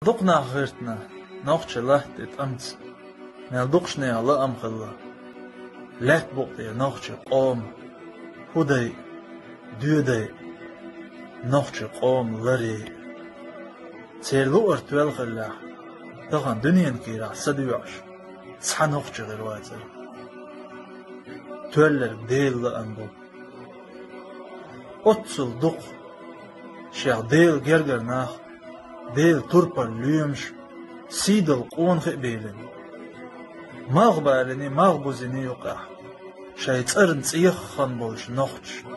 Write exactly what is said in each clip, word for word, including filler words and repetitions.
Дукха нах гӀиртина нохчийн латта тӀе тӀамца, мел дукхачунна лаам хилла лаьттан букъа тӀера нохчийн къоман хӀу дай, доьдай, нохчийн къоман ларъяй. Церан луъург тоьлла хиллехь, тахан дуьненан кийрахь са доьӀуш цхьа нохчи хир вацара. Тоьлларг Делан лаам бу. Оццул дукха шех Делан гергара нах, Делан турпал лоьмаш, сийдолу къонахий а белина, малхбалийний, малхбузийний юкъахь шайн цӀарна цӀеххьана болчу нохчашна,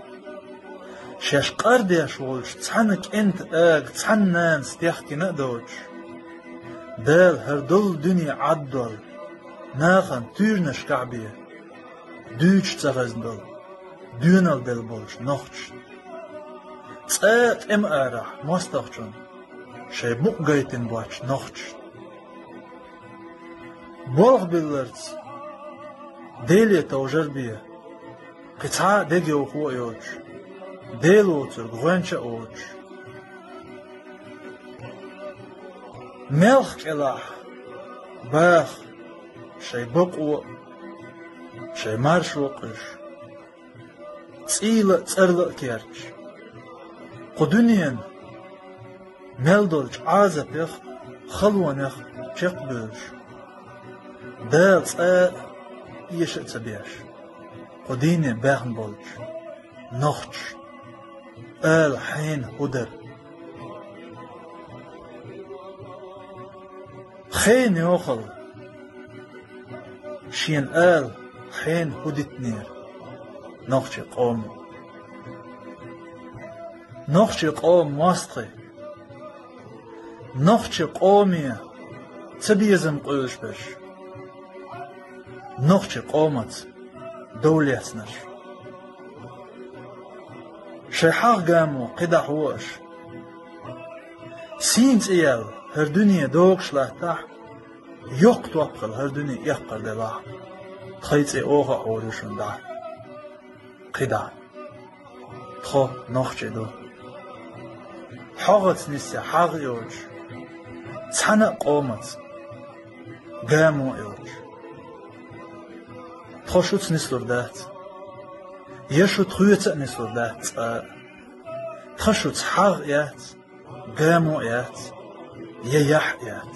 шаьш къардеш волчу цхьана кӀентан ага цхьана нанас техкина а доцуш, Дала хӀара долу дуьне Ӏаддолу, нахана туьйранашкахь бен, дуьйцуш ца хезна долу, доьналла делла болчу нохчашна, цкъа а тӀеман арахь мостагӀчунна шайн букъ гайтина боцчу нохчашна. Болх билларца Деле товжар бен, кхин цхьа а дегайовхо а йоцуш, Дела воцург гӀоьнча а воцуш, малх кӀелахь баха шайн бакъо а, шайн маршо а къуьйсуш, цӀийла а, цӀарла а керташ, кху дуьненан мел долчу Ӏазапех а, халонех а чекхбевллаш, Дала цкъа а эша а ца беш, кху дийне баьхна болчу нохчашна ала хьенан хӀу дара. Хенан йохалла шена ала хьенан хӀу дитинера нохчийн къомо. Нохчийн къоман мостагӀий, нохчийн къоме цабезам къуьйлуш берш, нохчийн къомаца дов лецнарш, шайн хьагӀ-гамо кхидӀа хьоьхуш, сийна цӀе яьлла хӀара дуьне догуш латтахь, йоккха топ хилла хӀара дуьне эккхар делахь, тхайн цӀе оха а хьоьхур ю шуна дӀа. КхидӀа. Тхо нохчий ду. ХьогӀаца нисъян хьагӀ а йоцуш, цхьана а къомаца гамо а йоцуш. Тхо шуца нислур дац, я шу тхоьца а нислур дац цкъа а. Тхан шуца хьагӀ а яц, гамо а яц, я яхь а яц.